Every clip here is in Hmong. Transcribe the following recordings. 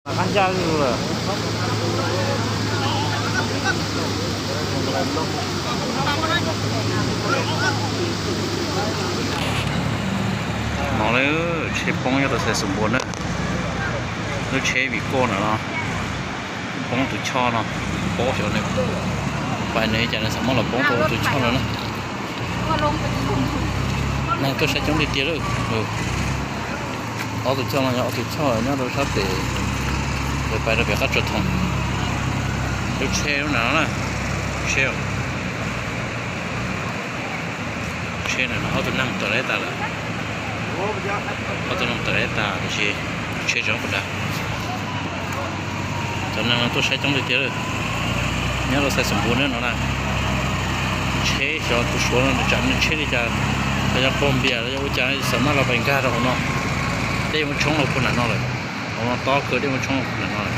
Qab ncaj lawm. No lawm, tsheb poob nyob rau Xais Xoom Npuas na. Lub tsheb vim koj no no, poob tus choj no, poob xyov nws pais nws cas nws xav muab los poob rau tus choj no na. Neeg tuaj saib coob tiag tiag lawm. Ob tug choj no yog ob tug choj nyob rau sab pem, pais rau pem qab tsuas thoom. Lub tsheb lub no na, tsheb, tsheb no ob tug neeg tawm lawm tas lawm. Ob tug neeg tawm lawm tas tiam sis tsheb tseem puas dav. Cov neeg no tuaj saib coob tiag tiag lawm. Nyob rau Xais Xoom Npuas no na. Tsheb xyov tus Suav no nws tsam nws tsheb li cas, los yog qaug npias los yog ua cas xav maj los pais nkag rau hauv no. Dej muab tshoob los puag nram no lawm. Hauv no tob kawg, dej muab tshoob los puag nram no lawm.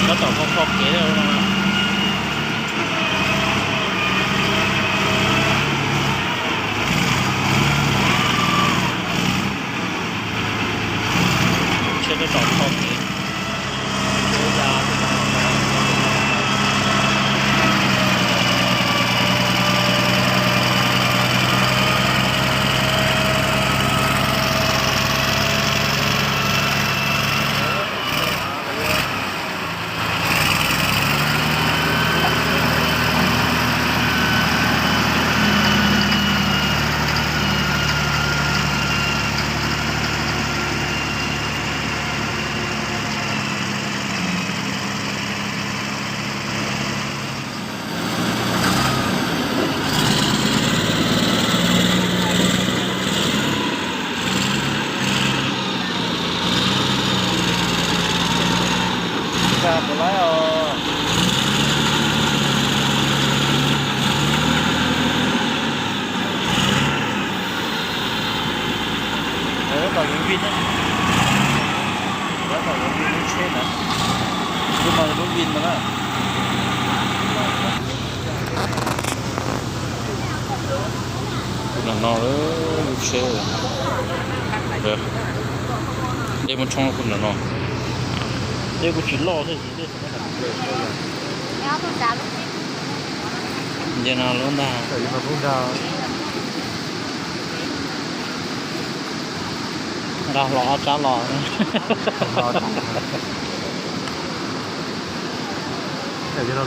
Tab tom kho kho kev no. Tsheb tab tom kho kev. Nkag puas laib os. Tab tom yuav npis na. Tab tom yuav npis lub tsheb na. Lub no lub npis no na. Nram no lub tsheb. Dej muab tshoob kuj nram no. Dej kuj tsis loj thiab. Nce no lub ntag. Nqa hlo ob tsab los.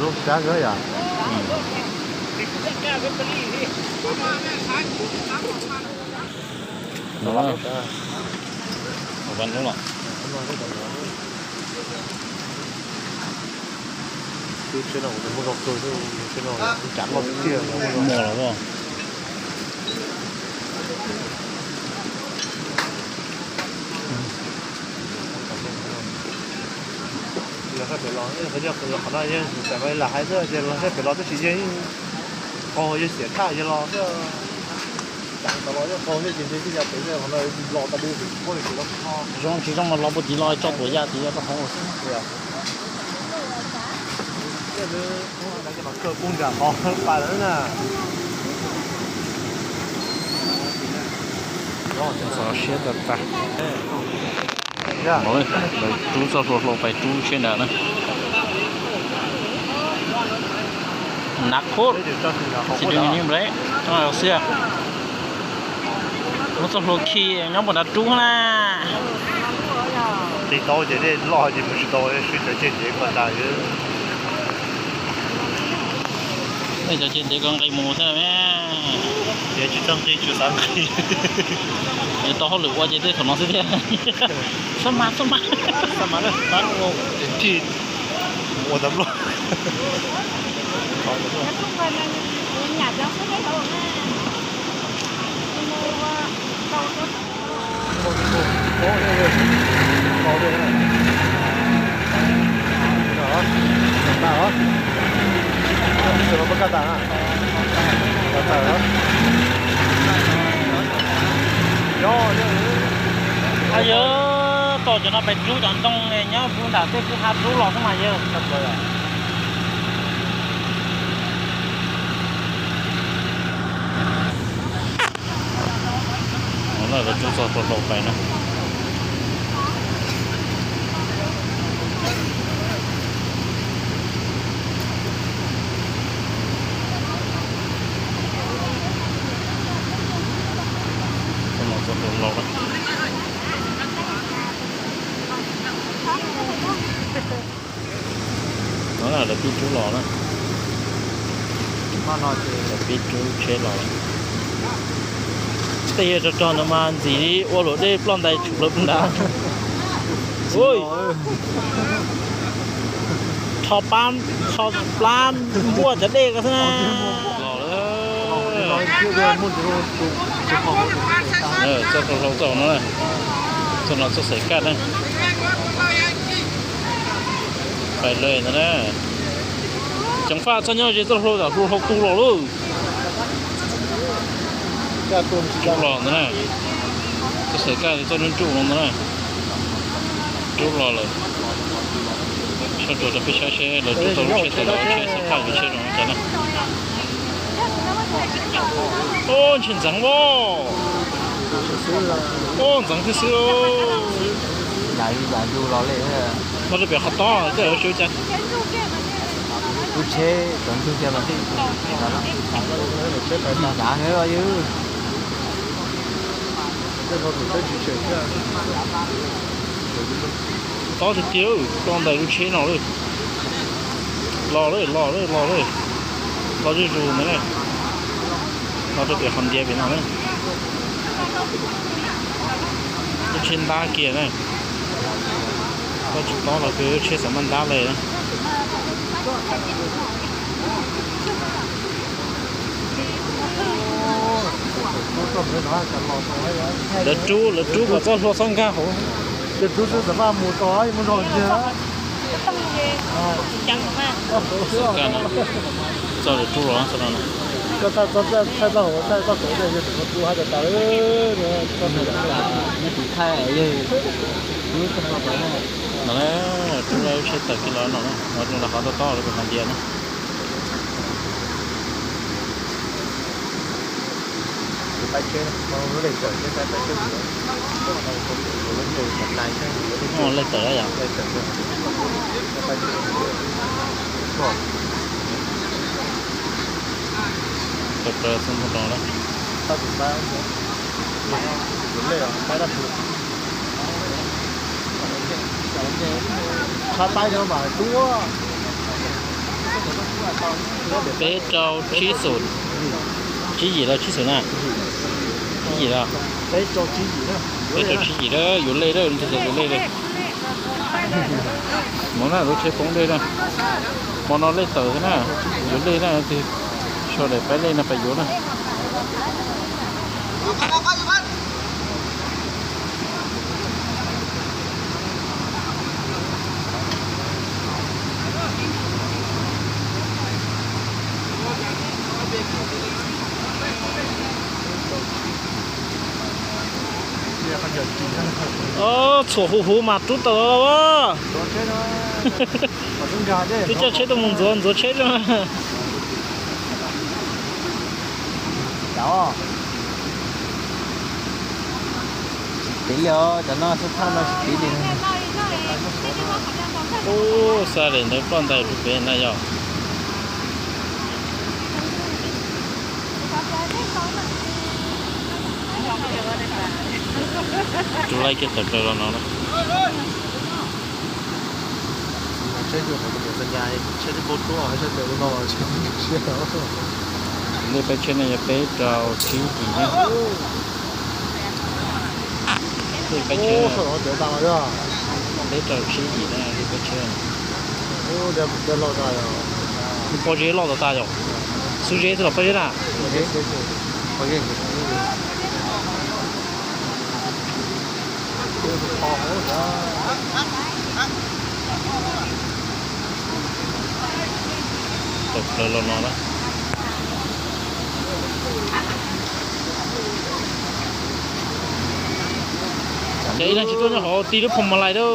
Lub tsab yom. Tus tsheb no kuv tus muaj zoo kawg, tus tsheb no ib cav loj tiag tiag. Muaj los. Los saib pem los, qhov no yeej txawm lam hais xwb, ces los saib pem los tab sis yeej qaug, yeej xiam thaj yawg los xwb. Cas tas los yeej qaug thiab ces ntshe twb ya pem qhov no los tas li, pob li tus los ho. Zoo tsis zoo los puag tid los tso tuam ya tid rau hauv xwb. Kawg puag nram qhov pa lawm na. Txog siab tas tas. Lawv rub txoj hlua hlau pais rub tsheb nrad na. Hnav khuj, tsis dwg ni nplej, toj xwb. Muab txoj hlua khi nyob puag nrad rub na. Tig tau ces dej loj ces mus tsis tau, sib cov ceg ntev ko tas. Cov ceg ntev ko nqis mus xwb. Ces tsis txawj nqis, tsis xav nqis. Tau hauj lwm ua ces tej thaum no xwb thiab. Xab mas, xab mas. Xab mas na, pab ua tim tij ua tau luaj. Yog, yog, tom cov no pais rub cov ntoo ne, nyob rub nram tej kwj ha rub los xwb mas yog. Lawv rub txog rau hlau pais na. Txog no txog rau hlau na. No lawv pib rub los na. Lawv pib rub tsheb los. Tej yawg rog rog no mas ntxim li ua luam dej ploj ntais tshum plaws puag nrad. Rho plab npuaj cov dej ko xwb na. Los lawm. Txoj rau hlau txoj no, txoj no txoj xaim kaj na. Pais lawm ntag na. Ceev faj txhob nyob ze txoj hlau, tam hlau tu los lauj. Rub los ntag na. Txoj xaim kaj txoj nruj nruj no ntag na. Rub los lawm. Soj ntsuam rau peb saib seb lawv rub tau lub tsheb tawm los tsheb xab phaj yus tsheb zoo li cas na. Ob, ntshe ntxeev os. Ob, ntxeev thiab xwb. Yam yus los li. No rau pem qhov tob tej lawv tsis ua cas. Lub tsheb cov ntug kiag mas thiaj li tsis ncav heev os yus. Tob tiag tiag, rau ntais lub tsheb no lawm. Los lawm, los lawm, los lawm. Los zuj zus ntawd na. Los rau pem qhov ntiav pem no na. Lub tsheb ntab kiag na. Koj tsis tob los peb lub tsheb xav maj ntab li na. Lawv rub, lawv rub kom txoj hlua txhob nkag hauv. Ces rub xwb xav maj mus tos mus zog kiag. Txoj lawv rub los no. Koj thaij txoj hauv, thaij txoj kauv tej yog tus rub hab tas tas. No na, rub lawv tsheb tawm kiag los no na, no rau qhov tob tob rau pem qhov ntiav na. Lej tawm yom. Tawm plaws xwb ntag no na. Peb rau tsib xum, tsib yim los tsib xum na? Tsib yim los? Peb rau tsib yim na, yuav lej na, tus txawm yuav lej na. Hmo na lub tsheb poob dej na, hmo no lej tawm xwb na, yuav lej na, tus sau daim pab lej no pab yuav na. Txhuam huv huv mas rub tawm los. Twb coj tsheb tuaj mus ntxuav ntxuav tsheb tso. Tsis piv li os, cov no xab phaj no tsis piv li. Ub, xa daim ntawd ploj ntais rau pem na yog. Rub laib kiag tawm plaws los no na. Tsheb twb npau suav, lej peb tsheb no yog peb rau tsib yim na. Lej peb tsheb, peb rau tsib yim na, lej peb tsheb. Pob zeb loj tas tas yom. Xub zeb xwb los pob zeb na? Tawm plaws los no na. Ces ib leeg tsis tuaj nyob hauv, tig lub phoo ma lais lawm.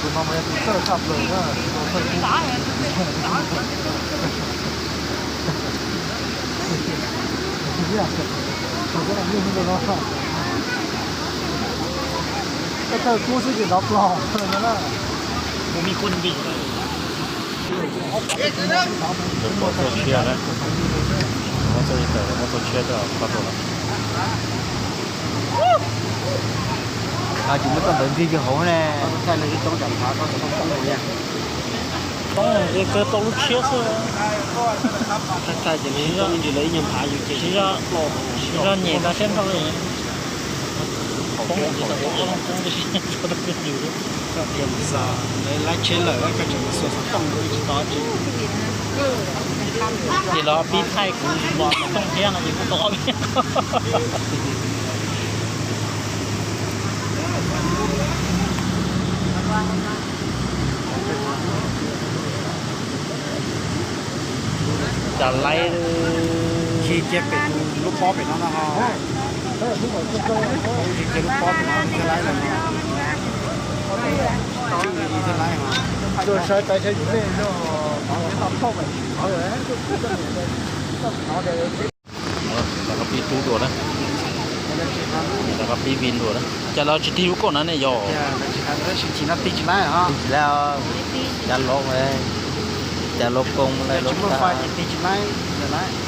Tus no mas yog tus txawj tshaj plaws na, tus txawj kub. Koj txawj kub xwb ces dov plog no na. Muaj txoj tshiab na, muaj txoj, muaj txoj tshiab coj qab tuaj lawm. Tsis muaj txoj ntawd nrig kiag hauv ne, thaij lawv ib toob tsam ntshav koj txawm poob poob yog. Poob ces kawg tau lub tshiab xwb. Thaij thaij ces lawv ib toob ntsis lawv ib nyuag ntshav yus ces tsis zaj, tsis zaj nyem tas siab nrho li. Poob ces tau ob leeg poob tib si, txog rau peb yus. Koj tias mus xav lawv lab tsheb lawm koj tseem mus xuas xov tooj tsis tau dab tsi. Ces los pib thaij kuv mus xov tooj thiab no ces kuv tau ob peb. Cas laib. Khi kiag pem tus lub pob pem no no ho. Khi kiag lub pob pem no thiaj laib los no. Thiaj laib ho. Lawv qab pib rub dua na. Lawv qab pib vij dua na. Cas lawv tsis tig lub kaum na ne yog? Tab sis no tig tsis laib, tig tsis laib, cas los, cas los koom lawm, tsis muaj fais ces tig tsis laib,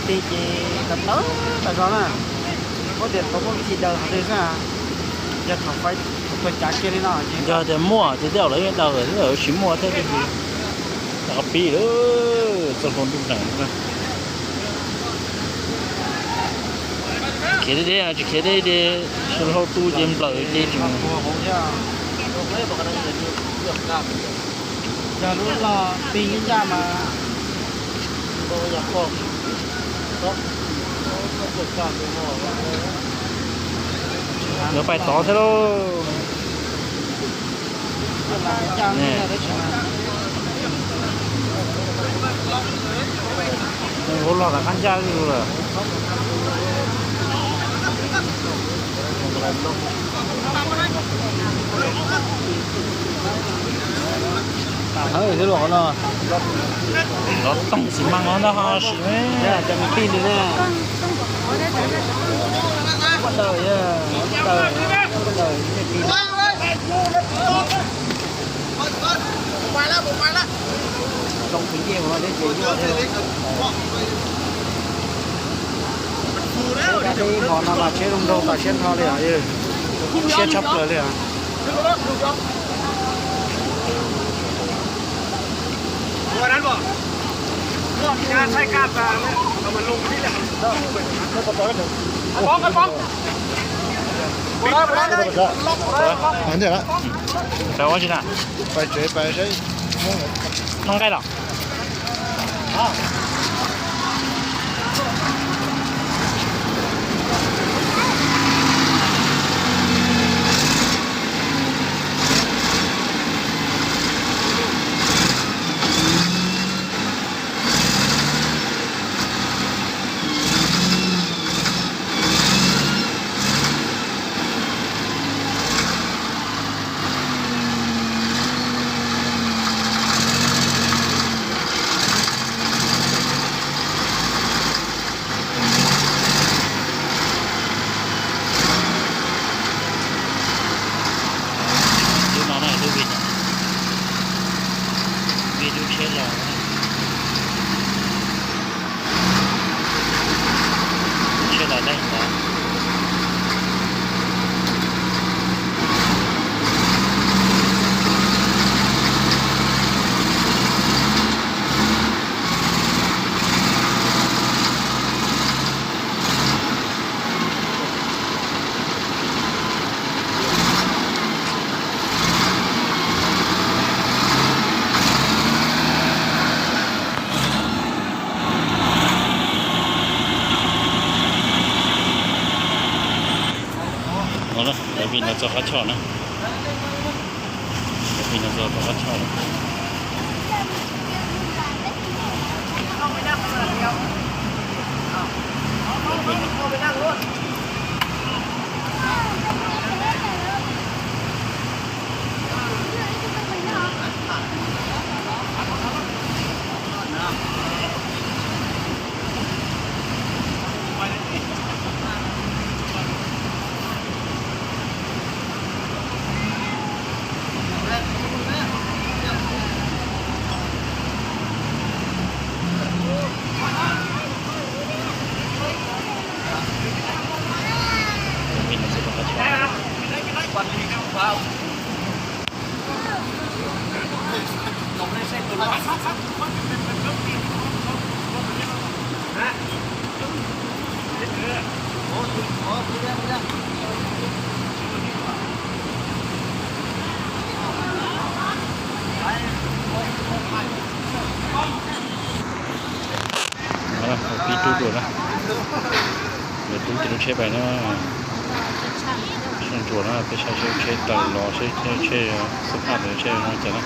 tig ces tawv tawv tas zog na. Muab tias tau muaj vib thi daws qhov twg xwb, yog thaum fais thaum tuag cav kiag li no ces yog tias muaj ces tej zaum lawv yeej daws lawm, tsis muaj thiab ces qab pib lawm, txoj hlua ntuj nreem. Khiav deb deb, tsis khiav deb deb, sawv hlau tu ces nplawm ces tsis mus. Yog lub log pig ncaj mas yuav pais tod thiab lauj. Ua log tas qab ncaj li lawm. Hawb thiab los no. Lov toog xi mas no ntag ho sim. Cov mus tij li na. Daws, daws, daws. Zoo kwv yeej ua deb ces yuaj thiab. Deb hmo no mas tsheb zoo nraug tas siab nrho li os, siab tshaj plaws li os. Pais ua tsi na? Noj nqaij los? Vij no txog qab choj na. Vij no txog qab choj lawm. Pib rub dua na. Lawv rub tej lub tsheb pais na. Soj ntsuam na, peb saib seb tsheb tawm los seb tsheb xab phaj tawm tsheb zoo cas na.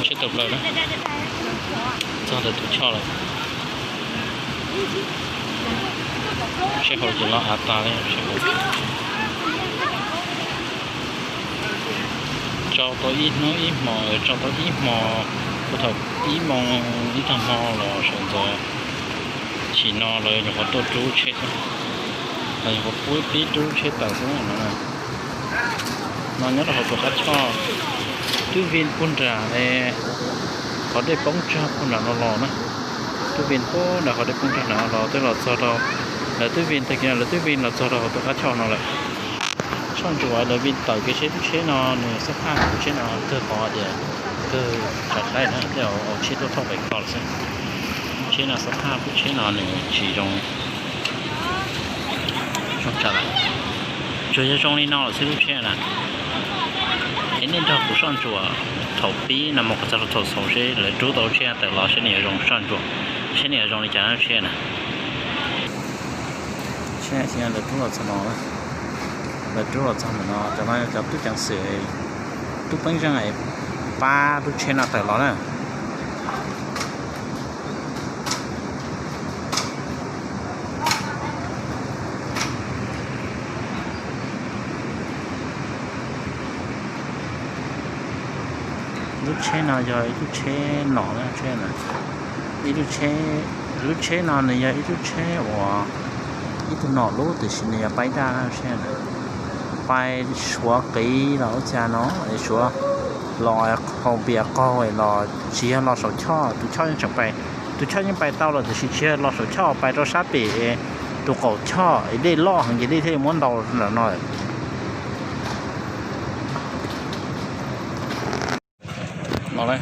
Tsheb tawm plaws na, txog ntawm tus choj lawm. Seb hauv ces los av tag li. Tso tau ib hnub ib hmo, tso tau ib hmo, puag thaum ib moos ib tag hmo los sawv ntxov. Sim no lawv nyuam qhuav tuaj rub tsheb xwb, lawv nyuam qhuav pub pib rub tsheb tawm xwb no. No nyob rau hauv tus qab choj, twb vij puag nram qhov dej poob tsag puag nram no los na. Twb vij puag nram qhov dej poob tsag nram no los twb los txog rau, lawv twb vij tag kis no lawv twb vij los txog rau hauv tus qab choj no lawm. Soj ntsuam lawv vij tawm kev seb lub tsheb no nws xab phaj, lub tsheb no kawg qhov tias kawg tsav saib na, tej zaum tsheb tuaj thauj pem ko lawm xwb. Lub tsheb no xab phaj, lub tsheb no nws tsis zoo, zoo tsav lawm. Tsuas yog zoo li no lawm xwb lub tsheb na. Es nej nrog kuv soj ntsuam thaum pib no mus kom txog rau thaum xaus seb lawv rub tau lub tsheb tawm los seb nws yuav zoo soj ntsuam, seb nws yuav zoo li cas lub tsheb na. Tsheb lawv rub los txog no, lawv rub los txog ntawm no, cov no cov tub ceev xwm, tub peeb zeej pab lub tsheb no tawm los na. Lub tsheb no yog ib lub tsheb nom na, ib lub tsheb, lub tsheb no nws yog ib lub tsheb uas ib tug nom lub tiam sis nws yog pais daj na, pais Suav qiv los ua cas no, Suav los haus npias qaug los tsis yog los saum choj, tus choj yeej tseem pais, tus choj yeej pais tau los tiam sis tsis yog los saum choj, pais rau sab pem tus qaum choj es dej loj heev ces dej thiaj muab ntaus nram no. No lawv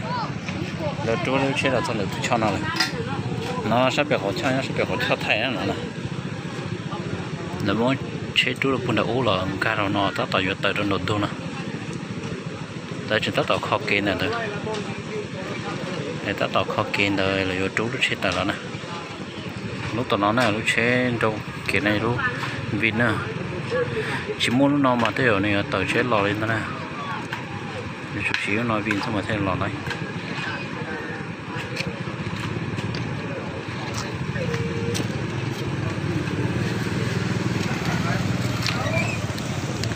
rub lub tsheb los txog ntawm tus choj no lawm. No sab pem qaum choj, nyob sab pem qaum choj thaij no na. Lawv muab tsheb rub rau puag nram ub los nkag rau no tab tom yuav tawm rau nraum ntug no. Lawv tseem tab tom kho kev ntawm ntawd, tab tom kho kev ntawd lawv yuav rub lub tsheb tawm los na. Lub tom no na, lub tsheb nroo kev na, lub Vin na. Tsis muaj lub no mas tej zaum nws yuav tawm tsheb los li ntag na. Nws tsuas siv lub no Vin xwb mas thiaj los lawm.